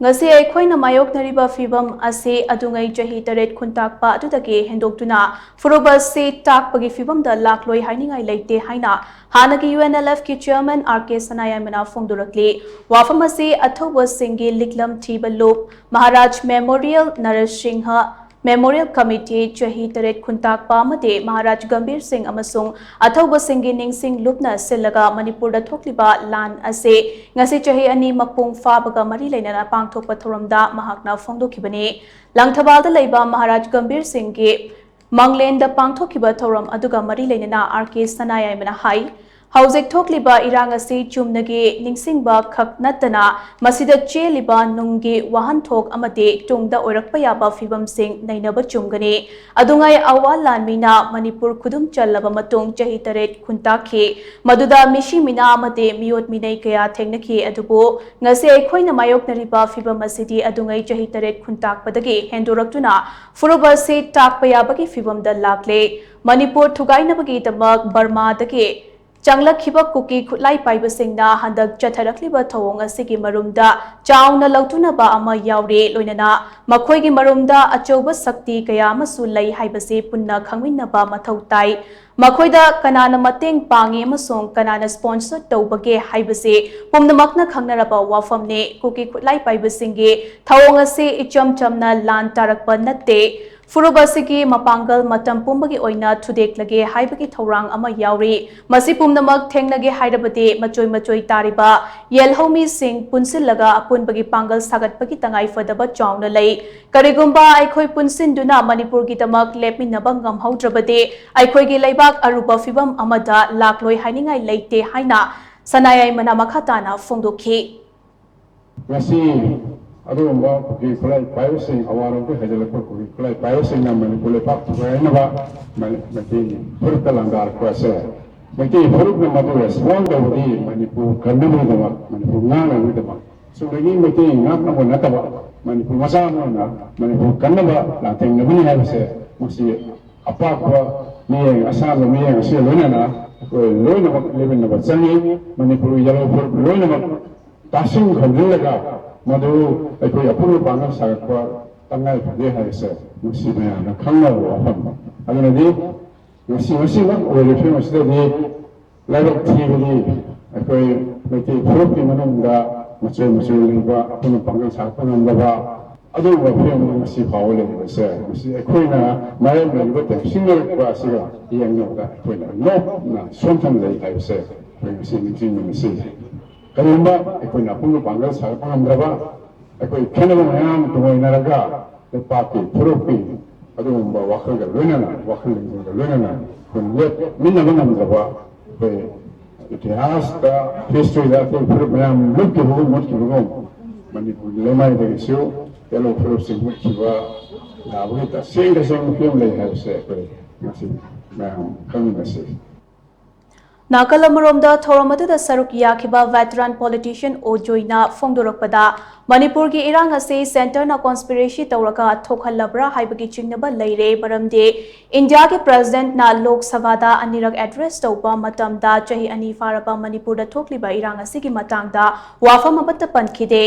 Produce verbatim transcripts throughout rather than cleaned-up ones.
ꯉꯁꯤ ꯑꯩꯈꯣꯏꯅ ꯃꯥꯌꯣꯛꯅꯔꯤꯕ ꯐꯤꯚꯝ ꯑꯁꯤ ꯑꯗꯨꯉꯩ ꯆꯍꯤ ꯇꯔꯦꯠ ꯈꯨꯟꯇꯥꯛꯄ ꯑꯗꯨꯗꯒꯤ ꯍꯦꯟꯗꯣꯛꯇꯨꯅ ꯐꯨꯔꯨꯞ ꯑꯁꯤ ꯇꯥꯛꯄꯒꯤ ꯐꯤꯚꯝꯗ ꯂꯥꯛꯂꯣꯏ ꯍꯥꯏꯅꯤꯡꯉꯥꯏ ꯂꯩꯇꯦ ꯍꯥꯏꯅ ꯍꯥꯟꯅꯒꯤ ꯌꯨ ꯑꯦꯟ ꯑꯦꯜ ꯑꯦꯐꯀꯤ ꯆꯤꯌꯔꯃꯦꯟ ꯑꯥꯔ ꯀꯦ ꯁꯅꯥꯌꯥꯏꯃꯅ ꯐꯣꯡꯗꯣꯔꯛꯂꯤ꯫ ꯋꯥꯐꯝ ꯑꯁꯤ ꯑꯊꯧꯕꯁꯤꯡꯒꯤ ꯂꯤꯛꯂꯝ ꯊꯤꯕ ꯂꯨꯞ Maharaj memorial Narasingha memorial committee ꯆꯍꯤ ꯇꯔꯦꯠ ꯈꯨꯟꯇꯥꯛꯄ ꯑꯃꯗꯤ ꯃꯍꯥꯔꯥꯖ ꯒꯝꯚꯤꯔ ꯁꯤꯡ ꯑꯃꯁꯨꯡ ꯑꯊꯧꯕꯁꯤꯡꯒꯤ ꯅꯤꯡꯁꯤꯡ ꯂꯨꯞꯅ ꯁꯤꯜꯂꯒ ꯃꯅꯤꯄꯨꯔꯗ ꯊꯣꯛꯂꯤꯕ ꯂꯥꯟ ꯑꯁꯤ ꯉꯁꯤ ꯆꯍꯤ ꯑꯅꯤ ꯃꯄꯨꯡ ꯐꯥꯕꯒ ꯃꯔꯤ ꯂꯩꯅꯅ ꯄꯥꯡꯊꯣꯛꯄ ꯊꯧꯔꯝꯗ ꯃꯍꯥꯛꯅ ꯐꯣꯡꯗꯣꯛꯈꯤꯕꯅꯤ꯫ ꯂꯪꯊꯕꯥꯜꯗ ꯂꯩꯕ ꯃꯍꯥꯔꯥꯖ ꯒꯝꯚꯤꯔ ꯁꯤꯡꯒꯤ ꯃꯪꯂꯦꯟꯗ ꯄꯥꯡꯊꯣꯛꯈꯤꯕ ꯊꯧꯔꯝ ꯑꯗꯨꯒ ꯃꯔꯤ ꯂꯩꯅꯅ ꯑꯥꯔ ꯀꯦ ꯁꯅꯥꯌꯥꯏꯃꯅ ꯍꯥꯏ, ꯍꯧꯖꯤꯛ ꯊꯣꯛꯂꯤꯕ ꯏꯔꯥꯡ ꯑꯁꯤ ꯆꯨꯝꯅꯒꯤ ꯅꯤꯡꯁꯤꯡꯕ ꯈꯛ ꯅꯠꯇꯅ ꯃꯁꯤꯗ ꯆꯦꯜꯂꯤꯕ ꯅꯨꯡꯒꯤ ꯋꯥꯍꯟꯊꯣꯛ ꯑꯃꯗꯤ ꯇꯨꯡꯗ ꯑꯣꯏꯔꯛꯄ ꯌꯥꯕ ꯐꯤꯚꯝꯁꯤꯡ ꯅꯩꯅꯕ ꯆꯨꯝꯒꯅꯤ꯫ ꯑꯗꯨꯉꯩ ꯑꯋꯥ ꯂꯥꯟꯃꯤꯅ ꯃꯅꯤꯄꯨꯔ ꯈꯨꯗꯨꯝ ꯆꯜꯂꯕ ꯃꯇꯨꯡ ꯆꯍꯤ ꯇꯔꯦꯠ ꯈꯨꯟꯇꯥꯛꯈꯤ꯫ ꯃꯗꯨꯗ ꯃꯤꯁꯤ ꯃꯤꯅꯥ ꯑꯃꯗꯤ ꯃꯤꯑꯣꯠ ꯃꯤꯅꯩ ꯀꯌꯥ ꯊꯦꯡꯅꯈꯤ꯫ ꯑꯗꯨꯕꯨ ꯉꯁꯤ ꯑꯩꯈꯣꯏꯅ ꯃꯥꯌꯣꯛꯅꯔꯤꯕ ꯐꯤꯚꯝ ꯑꯁꯤꯗꯤ ꯑꯗꯨꯉꯩ ꯆꯍꯤ ꯇꯔꯦꯠ ꯈꯨꯟꯇꯥꯛꯄꯗꯒꯤ ꯍꯦꯟꯗꯣꯔꯛꯇꯨꯅ ꯐꯨꯔꯨꯞ ꯑꯁꯤ ꯇꯥꯛꯄ ꯌꯥꯕꯒꯤ ꯐꯤꯚꯝꯗ ꯂꯥꯛꯂꯦ꯫ ꯃꯅꯤꯄꯨꯔ ꯊꯨꯒꯥꯏꯅꯕꯒꯤꯗꯃꯛ ꯕꯔꯃꯥꯗꯒꯤ ꯆꯪꯂꯛꯈꯤꯕ ꯀꯨꯀꯤ ꯈꯨꯠꯂꯥꯏ ꯄꯥꯏꯕꯁꯤꯡꯅ ꯍꯟꯗꯛ ꯆꯠꯊꯔꯛꯂꯤꯕ ꯊꯧꯑꯣꯡ ꯑꯁꯤꯒꯤ ꯃꯔꯨꯝꯗ ꯆꯥꯎꯅ ꯂꯧꯊꯨꯅꯕ ꯑꯃ ꯌꯥꯎꯔꯤ꯫ ꯂꯣꯏꯅꯅ ꯃꯈꯣꯏꯒꯤ ꯃꯔꯨꯝꯗ ꯑꯆꯧꯕ ꯁꯛꯇꯤ ꯀꯌꯥ ꯑꯃꯁꯨ ꯂꯩ ꯍꯥꯏꯕꯁꯤ ꯄꯨꯟꯅ ꯈꯪꯃꯤꯟꯅꯕ ꯃꯊꯧ ꯇꯥꯏ꯫ ꯃꯈꯣꯏꯗ ꯀꯅꯥꯅ ꯃꯇꯦꯡ ꯄꯥꯡꯉꯤ ꯑꯃꯁꯨꯡ ꯀꯅꯥꯅ ꯁ꯭ꯄꯣꯟꯁꯔ ꯇꯧꯕꯒꯦ ꯍꯥꯏꯕꯁꯤ ꯄꯨꯝꯅꯃꯛꯅ ꯈꯪꯅꯔꯕ ꯋꯥꯐꯝꯅꯤ꯫ ꯀꯨꯀꯤ ꯈꯨꯠꯂꯥꯏ ꯄꯥꯏꯕꯁꯤꯡꯒꯤ ꯊꯧꯑꯣꯡ ꯑꯁꯤ ꯏꯆꯝ ꯆꯝꯅ ꯂꯥꯟ ꯇꯥꯔꯛꯄ ꯅꯠꯇꯦ꯫ ꯐꯨꯔꯨꯞ ꯑꯁꯤꯒꯤ ꯃꯄꯥꯡꯒꯜ ꯃꯇꯝ ꯄꯨꯝꯕꯒꯤ ꯑꯣꯏꯅ ꯊꯨꯗꯦꯛꯂꯒꯦ ꯍꯥꯏꯕꯒꯤ ꯊꯧꯔꯥꯡ ꯑꯃ ꯌꯥꯎꯔꯤ꯫ ꯃꯁꯤ ꯄꯨꯝꯅꯃꯛ ꯊꯦꯡꯅꯒꯦ ꯍꯥꯏꯔꯕꯗꯤ ꯃꯆꯣꯏ ꯃꯆꯣꯏ ꯇꯥꯔꯤꯕ ꯌꯦꯜꯍꯧꯃꯤꯁꯤꯡ ꯄꯨꯟꯁꯤꯜꯂꯒ ꯑꯄꯨꯟꯕꯒꯤ ꯄꯥꯡꯒꯜ ꯁꯥꯒꯠꯄꯒꯤ ꯇꯉꯥꯏꯐꯗꯕ ꯆꯥꯎꯅ ꯂꯩ꯫ ꯀꯔꯤꯒꯨꯝꯕ ꯑꯩꯈꯣꯏ ꯄꯨꯟꯁꯤꯟꯗꯨꯅ ꯃꯅꯤꯄꯨꯔꯒꯤꯗꯃꯛ ꯂꯦꯞꯃꯤꯟꯅꯕ ꯉꯝꯍꯧꯗ꯭ꯔꯕꯗꯤ ꯑꯩꯈꯣꯏꯒꯤ ꯂꯩꯕꯥꯛ ꯑꯔꯨꯕ ꯐꯤꯚꯝ ꯑꯃꯗ ꯂꯥꯛꯂꯣꯏ ꯍꯥꯏꯅꯤꯡꯉꯥꯏ ꯂꯩꯇꯦ ꯍꯥꯏꯅ ꯁꯅꯥꯌꯥꯏꯃꯅ ꯃꯈꯥ ꯇꯥꯅ ꯐꯣꯡꯗꯣꯛꯈꯤ꯫ ꯉꯁꯤ ꯑꯗꯨꯒꯨꯝꯕ ꯀꯨꯀꯤ ꯈꯨꯠꯂꯥꯏ ꯄꯥꯏꯕꯁꯤꯡ, ꯑꯋꯥꯔꯣꯝꯗꯒꯤ ꯍꯩꯖꯤꯜꯂꯛꯄ ꯀꯨꯀꯤ ꯈꯨꯠꯂꯥꯏ ꯄꯥꯏꯕꯁꯤꯡꯅ ꯃꯅꯤꯄꯨꯔ ꯂꯩꯄꯥꯛ ꯊꯨꯒꯥꯏꯅꯕ ꯃꯩꯇꯩ ꯐꯨꯔꯨꯞꯇ ꯂꯥꯟꯗꯥꯔꯛꯄ ꯑꯁꯦ ꯃꯩꯇꯩ ꯐꯨꯔꯨꯞꯅ ꯃꯗꯨ ꯔꯦꯁꯄꯣꯟ ꯇꯧꯕꯗꯤ ꯃꯅꯤꯄꯨꯔ ꯀꯟꯅꯕꯒꯤꯗꯃꯛ, ꯃꯅꯤꯄꯨꯔ ꯉꯥꯛꯅꯕꯒꯤꯗꯃꯛ, ꯆꯨꯝꯅꯒꯤ ꯃꯩꯇꯩ ꯉꯥꯛꯅꯕ ꯅꯠꯇꯕ ꯃꯅꯤꯄꯨꯔ ꯃꯆꯥ ꯑꯃ ꯑꯣꯏꯅ ꯃꯅꯤꯄꯨꯔ ꯀꯟꯅꯕ ꯂꯥꯟꯊꯦꯡꯅꯕꯅꯤ ꯍꯥꯏꯕꯁꯦ ꯃꯁꯤ ꯑꯄꯥꯛꯄ ꯃꯤꯠꯌꯦꯡ, ꯑꯁꯥꯡꯕ ꯃꯤꯠꯌꯦꯡ ꯑꯁꯤꯒ ꯂꯣꯏꯅꯅ ꯑꯩꯈꯣꯏ ꯂꯣꯏꯅꯃꯛ ꯂꯦꯞꯃꯤꯟꯅꯕ ꯆꯪꯉꯤ꯫ ꯃꯅꯤꯄꯨꯔꯒꯤ ꯌꯦꯜꯍꯧ ꯐꯨꯔꯨꯞ ꯂꯣꯏꯅꯃꯛ ꯇꯥꯁꯤꯟ ꯈꯣꯝꯖꯤꯜꯂꯒ ꯃꯗꯨ ꯑꯩꯈꯣꯏ ꯑꯄꯨꯟꯕ ꯄꯥꯡꯒꯜ ꯁꯥꯒꯠꯄ ꯇꯉꯥꯏ ꯐꯗꯦ ꯍꯥꯏꯕꯁꯦ ꯃꯁꯤ ꯃꯌꯥꯝꯅ ꯈꯪꯅꯕ ꯋꯥꯐꯝꯅꯤ꯫ ꯑꯗꯨꯅꯗꯤ ꯉꯁꯤ, ꯉꯁꯤꯃꯛ ꯑꯣꯏꯔꯤꯕ ꯐꯤꯕꯝ ꯑꯁꯤꯗꯗꯤ ꯂꯥꯏꯕꯛ ꯊꯤꯕꯗꯤ ꯑꯩꯈꯣꯏ ꯃꯩꯇꯩ ꯐꯨꯔꯨꯞꯀꯤ ꯃꯅꯨꯡꯗ ꯃꯆꯣꯏ ꯃꯆꯣꯏ ꯂꯩꯕ ꯑꯄꯨꯟꯕ ꯄꯥꯡꯒꯜ ꯁꯥꯒꯠꯄ ꯉꯝꯗꯕ ꯑꯗꯨꯒꯨꯝꯕ ꯐꯤꯕꯝ ꯉꯁꯤ ꯐꯥꯎꯕ ꯂꯩꯔꯤꯕꯁꯦ, ꯃꯁꯤ ꯑꯩꯈꯣꯏꯅ ꯃꯥꯌꯣꯛꯅꯔꯤꯕ ꯇꯦꯡꯁꯤꯡꯅꯔꯛꯄ ꯑꯁꯤꯒ ꯌꯦꯡꯅꯕꯗ ꯑꯩꯈꯣꯏꯅ ꯅꯣꯞꯅ ꯁꯣꯟꯊꯅ ꯂꯩ ꯍꯥꯏꯕꯁꯦ ꯑꯩꯈꯣꯏ ꯉꯁꯤ ꯅꯤꯡꯁꯤꯡꯃꯤꯟꯅꯁꯤ꯫ ꯀꯔꯤꯒꯨꯝꯕ ꯑꯩꯈꯣꯏꯅ ꯑꯄꯨꯟꯕ ꯄꯥꯡꯒꯜ ꯁꯥꯒꯠꯄ ꯉꯝꯗ꯭ꯔꯕ, ꯑꯩꯈꯣꯏ ꯈꯦꯠꯅꯕ ꯃꯌꯥꯝ ꯇꯨꯡꯑꯣꯏꯅꯔꯒ ꯂꯩꯄꯥꯛꯀꯤ ꯐꯨꯔꯨꯞꯀꯤ ꯑꯗꯨꯒꯨꯝꯕ ꯋꯥꯈꯜꯒ ꯂꯣꯏꯅꯅ, ꯋꯥꯈꯜ ꯂꯤꯡꯖꯦꯜꯒ ꯂꯣꯏꯅꯅ ꯑꯩꯈꯣꯏ ꯂꯦꯞꯃꯤꯟꯅꯕ ꯉꯝꯗ꯭ꯔꯕ ꯑꯩꯈꯣꯏ ꯏꯇꯤꯍꯥꯁꯇ, ꯍꯤꯁꯇ꯭ꯔꯤꯗ ꯑꯇꯩ ꯐꯨꯔꯨꯞ ꯃꯌꯥꯝ ꯂꯨꯞꯈꯤꯕꯒꯨꯝ ꯃꯨꯠꯈꯤꯕꯒꯨꯝ ꯃꯅꯤꯄꯨꯔꯒꯤ ꯂꯩꯃꯥꯏꯗꯒꯤꯁꯨ ꯌꯦꯜꯂꯣ ꯐꯨꯔꯨꯞꯁꯤꯡ ꯃꯨꯠꯈꯤꯕ ꯌꯥꯕꯒꯤ ꯇꯁꯦꯡ ꯇꯁꯦꯡꯕ ꯐꯤꯕꯝ ꯂꯩ ꯍꯥꯏꯕꯁꯦ ꯑꯩꯈꯣꯏ ꯉꯁꯤ ꯃꯌꯥꯝ ꯈꯪꯃꯤꯟꯅꯁꯤ꯫ ꯅꯥꯀꯜ ꯑꯃꯔꯣꯝꯗ ꯊꯧꯔꯝ ꯑꯗꯨꯗ ꯁꯔꯨꯛ ꯌꯥꯈꯤꯕ veteran politician ꯑꯣ ꯖꯣꯏꯅ ꯐꯣꯡꯗꯣꯔꯛꯄꯗ, ꯃꯅꯤꯄꯨꯔꯒꯤ ꯏꯔꯥꯡ ꯑꯁꯤ centreꯅ conspiracy ꯇꯧꯔꯒ ꯊꯣꯛꯍꯜꯂꯕ꯭ꯔꯥ ꯍꯥꯏꯕꯒꯤ ꯆꯤꯡꯅꯕ ꯂꯩꯔꯦ, ꯃꯔꯝꯗꯤ ꯏꯟꯗꯤꯌꯥꯒꯤ presidentꯅ ꯂꯣꯛ ꯁꯚꯥꯗ ꯑꯅꯤꯔꯛ address ꯇꯧꯕ ꯃꯇꯝꯗ ꯆꯍꯤ ꯑꯅꯤ ꯐꯥꯔꯕ ꯃꯅꯤꯄꯨꯔꯗ ꯊꯣꯛꯂꯤꯕ ꯏꯔꯥꯡ ꯑꯁꯤꯒꯤ ꯃꯇꯥꯡꯗ ꯋꯥꯐꯝ ꯑꯃꯠꯇ ꯄꯟꯈꯤꯗꯦ꯫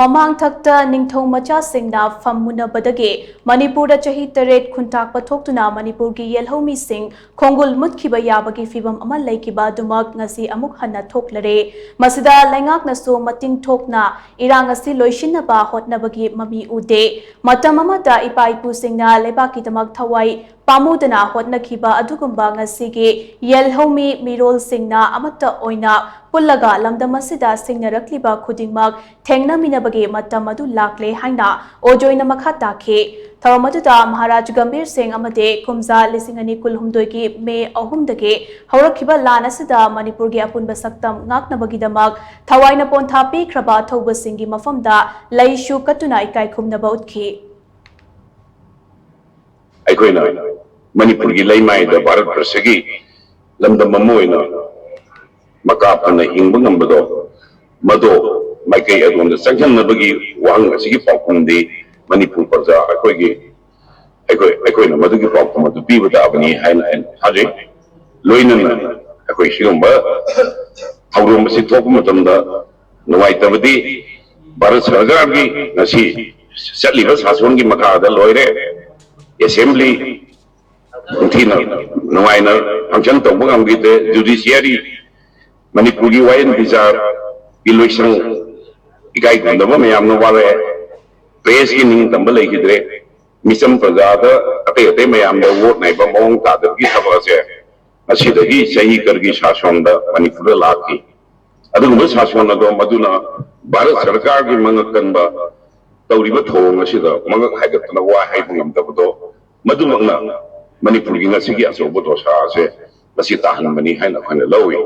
ꯃꯃꯥꯡꯊꯛꯇ ꯅꯤꯡꯊꯧ ꯃꯆꯥꯁꯤꯡꯅ ꯐꯝ ꯃꯨꯟꯅꯕꯗꯒꯤ ꯃꯅꯤꯄꯨꯔꯗ ꯆꯍꯤ ꯇꯔꯦꯠ ꯈꯨꯟꯇꯥꯛꯄ ꯊꯣꯛꯇꯨꯅ ꯃꯅꯤꯄꯨꯔꯒꯤ ꯌꯦꯜꯍꯧꯃꯤꯁꯤꯡ ꯈꯣꯡꯒꯨꯜ ꯃꯨꯠꯈꯤꯕ ꯌꯥꯕꯒꯤ ꯐꯤꯚꯝ ꯑꯃ ꯂꯩꯈꯤꯕ ꯑꯗꯨꯃꯛ ꯉꯁꯤ ꯑꯃꯨꯛ ꯍꯟꯅ ꯊꯣꯛꯂꯔꯦ꯫ ꯃꯁꯤꯗ ꯂꯩꯉꯥꯛꯅꯁꯨ ꯃꯇꯤꯡ ꯊꯣꯛꯅ ꯏꯔꯥꯡ ꯑꯁꯤ ꯂꯣꯏꯁꯤꯟꯅꯕ ꯍꯣꯠꯅꯕꯒꯤ ꯃꯃꯤ ꯎꯗꯦ꯫ ꯃꯇꯝ ꯑꯃꯗ ꯏꯄꯥ ꯏꯄꯨꯁꯤꯡꯅ ꯂꯩꯕꯥꯛꯀꯤꯗꯃꯛ ꯊꯋꯥꯏ ꯄꯥꯝꯃꯨꯗꯅ ꯍꯣꯠꯅꯈꯤꯕ ꯑꯗꯨꯒꯨꯝꯕ ꯉꯁꯤꯒꯤ ꯌꯦꯜꯍꯧꯃꯤ ꯃꯤꯔꯣꯜꯁꯤꯡꯅ ꯑꯃꯠꯇ ꯑꯣꯏꯅ ꯄꯨꯜꯂꯒ ꯂꯝꯗꯝ ꯑꯁꯤꯗ ꯁꯤꯡꯅꯔꯛꯂꯤꯕ ꯈꯨꯗꯤꯡꯃꯛ ꯊꯦꯡꯅꯃꯤꯟꯅꯕꯒꯤ ꯃꯇꯝ ꯑꯗꯨ ꯂꯥꯛꯂꯦ ꯍꯥꯏꯅ ꯑꯣ ꯖꯣꯏꯅ ꯃꯈꯥ ꯇꯥꯈꯤ꯫ ꯊꯧꯔꯝ ꯑꯗꯨꯗ ꯃꯍꯥꯔꯥꯖ ꯒꯝꯚꯤꯔ ꯁꯤꯡ ꯑꯃꯗꯤ ꯀꯨꯝꯖꯥ ꯂꯤꯁꯤꯡ ꯑꯅꯤ ꯀꯨꯟꯍꯨꯝꯗꯣꯏꯒꯤ ꯃꯦ ꯑꯍꯨꯝꯗꯒꯤ ꯍꯧꯔꯛꯈꯤꯕ ꯂꯥꯟ ꯑꯁꯤꯗ ꯃꯅꯤꯄꯨꯔꯒꯤ ꯑꯄꯨꯟꯕ ꯁꯛꯇꯝ ꯉꯥꯛꯅꯕꯒꯤꯗꯃꯛ ꯊꯋꯥꯏꯅ ꯄꯣꯟꯊꯥ ꯄꯤꯈ꯭ꯔꯕ ꯑꯊꯧꯕꯁꯤꯡꯒꯤ ꯃꯐꯝꯗ ꯂꯩꯁꯨ ꯀꯠꯇꯨꯅ ꯏꯀꯥꯏ ꯈꯨꯝꯅꯕ ꯎꯠꯈꯤ꯫ ꯑꯩꯈꯣꯏꯅ ꯃꯅꯤꯄꯨꯔꯒꯤ ꯂꯩꯃꯥꯏꯗ ꯚꯥꯔꯠ ꯕꯔꯁꯒꯤ ꯂꯝꯗꯝ ꯑꯃ ꯑꯣꯏꯅ ꯃꯀꯥ ꯐꯅ ꯍꯤꯡꯕ ꯉꯝꯕꯗꯣ, ꯃꯗꯣ ꯃꯥꯏꯀꯩ ꯑꯗꯣꯝꯗ ꯆꯪꯁꯤꯟꯅꯕꯒꯤ ꯋꯥꯍꯪ ꯑꯁꯤꯒꯤ ꯄꯥꯎꯈꯨꯝꯗꯤ ꯃꯅꯤꯄꯨꯔ ꯄ꯭ꯔꯖꯥ ꯑꯩꯈꯣꯏꯒꯤ, ꯑꯩꯈꯣꯏ, ꯑꯩꯈꯣꯏꯅ ꯃꯗꯨꯒꯤ ꯄꯥꯎꯈꯨꯝ ꯑꯗꯨ ꯄꯤꯕ ꯇꯥꯕꯅꯤ ꯍꯥꯏꯅ ꯑꯩꯅ ꯊꯥꯖꯩ꯫ ꯂꯣꯏꯅꯅ ꯑꯩꯈꯣꯏ ꯁꯤꯒꯨꯝꯕ ꯊꯧꯗꯣꯛ ꯑꯁꯤ ꯊꯣꯛꯄ ꯃꯇꯝꯗ ꯅꯨꯡꯉꯥꯏꯇꯕꯗꯤ ꯚꯥꯔꯠ ꯁꯔꯀꯥꯔꯒꯤ ꯉꯁꯤ ꯆꯠꯂꯤꯕ ꯁꯥꯁꯣꯟꯒꯤ ꯃꯈꯥꯗ ꯂꯣꯏꯔꯦ꯫ ꯑꯦꯁꯦꯝꯕ꯭ꯂꯤ ꯅꯤꯡꯊꯤꯅ ꯅꯨꯡꯉꯥꯏꯅ ꯐꯪꯁꯟ ꯇꯧꯕ ꯉꯝꯈꯤꯗꯦ꯫ ꯖꯨꯗꯤꯁꯤꯌꯥꯔꯤ, ꯃꯅꯤꯄꯨꯔꯒꯤ ꯋꯥꯌꯦꯜ ꯕꯤꯆꯥꯔꯒꯤ ꯂꯣꯏꯁꯪ ꯏꯀꯥꯏ ꯈꯨꯝꯅꯕ ꯃꯌꯥꯝꯅ ꯋꯥꯔꯛꯑꯦ꯫ ꯄ꯭ꯔꯦꯁꯀꯤ ꯅꯤꯡꯇꯝꯕ ꯂꯩꯈꯤꯗ꯭ꯔꯦ꯫ ꯃꯤꯆꯝ ꯄ꯭ꯔꯖꯥꯗ, ꯑꯇꯩ ꯑꯇꯩ ꯃꯌꯥꯝꯗ ꯋꯣꯠ ꯅꯩꯕ ꯃꯑꯣꯡ ꯇꯥꯗꯕꯒꯤ ꯊꯕꯛ ꯑꯁꯦ ꯉꯁꯤꯗꯒꯤ ꯆꯍꯤ ꯀꯔꯒꯤ ꯁꯥꯁꯣꯟꯗ ꯃꯅꯤꯄꯨꯔꯗ ꯂꯥꯛꯈꯤ꯫ ꯑꯗꯨꯒꯨꯝꯕ ꯁꯥꯁꯣꯟ ꯑꯗꯣ ꯃꯗꯨꯅ ꯚꯥꯔꯠ ꯁꯔꯀꯥꯔꯒꯤ ꯃꯉꯛ ꯀꯟꯕ ꯇꯧꯔꯤꯕ ꯊꯧꯑꯣꯡ ꯑꯁꯤꯗ ꯃꯉꯛ ꯍꯥꯏꯒꯠꯇꯅ ꯋꯥ ꯍꯥꯏꯕ ꯉꯝꯗꯕꯗꯣ, ꯃꯗꯨꯃꯛꯅ ꯃꯅꯤꯄꯨꯔꯒꯤ ꯉꯁꯤꯒꯤ ꯑꯆꯧꯕ ꯗꯣꯁꯥ ꯑꯁꯦ ꯉꯁꯤ ꯇꯥꯍꯟꯕꯅꯤ ꯍꯥꯏꯅ ꯑꯩꯈꯣꯏꯅ ꯂꯧꯏ꯫